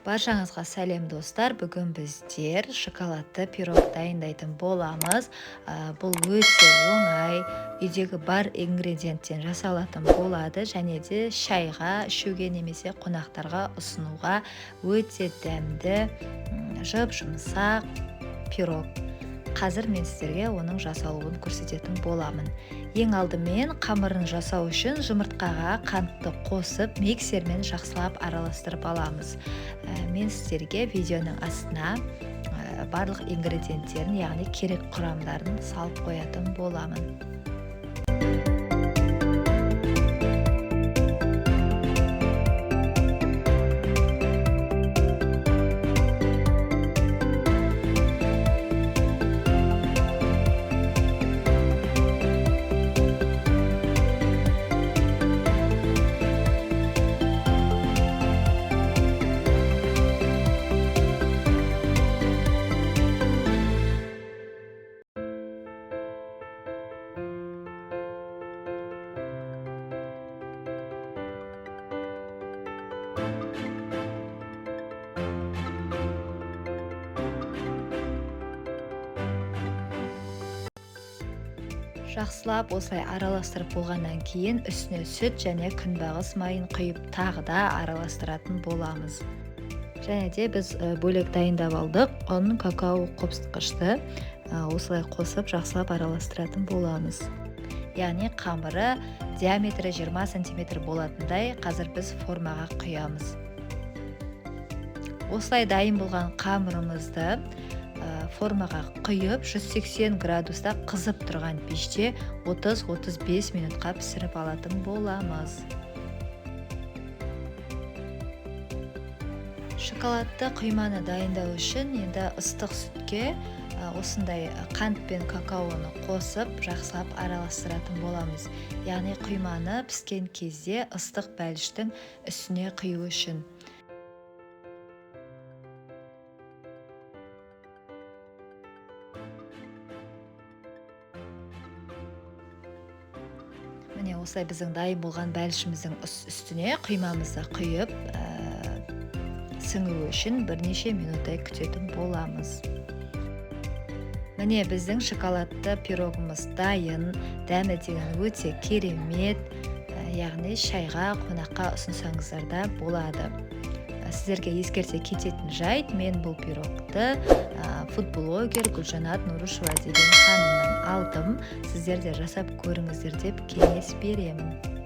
Баршаңызға сәлем, достар! Бүгін біздер шоколадты пирог дайындайтын боламыз. Бұл өте оңай, үйдегі бар ингредиенттен жасалатын болады және де шайға ішуге немесе қонақтарға ұсынуға өте дәмді, жып-жұмсақ пирог. Қазір мен сіздерге оның жасалуын көрсететін боламын. Ең алдымен қамырын жасау үшін жұмыртқаға қантты қосып, миксермен жақсылап араластырып аламыз. Мен сіздерге видеоның астына барлық ингредиенттерін, яғни керек құрамдарын салып қоятын боламын. Жақсылап осылай араластырып болғаннан кейін үстіне сүт және күнбағыс майын құйып тағы да араластыратын боламыз. Және де біз бөлек дайындап алдық ұн, какао қопсытқышты осылай қосып жақсылап араластыратын боламыз. Яғни қамыры диаметрі 20 сантиметр болатындай қазір біз формаға құямыз. Осылай дайын болған қамырымызды формаға құйып 180 градуста қызып тұрған пеште 30-35 минутқа пісіріп алатын боламыз. Шоколадты құйманы дайындау үшін енді ыстық сүтке осындай қант пен какаоны қосып жақсылап араластыратын боламыз. Яғни құйманы піскен кезде ыстық бәліштің үстіне құю үшін. Міне осылай біздің дайын болған бәлішіміздің үстіне құймамызды құйып, сіңуі үшін бірнеше минуттай күтетін боламыз. Міне біздің шоколадты пирогымыз дайын, дәмі деген өте керемет, яғни шайға, қонаққа ұсынсаңыздар да болады. Сіздерге ескерте кететін жайт, мен бұл пирогты фудблогер Гүлжанат Нұрышева деген ханымнан алдым. Сіздер де жасап көріңіздер деп кеңес беремін.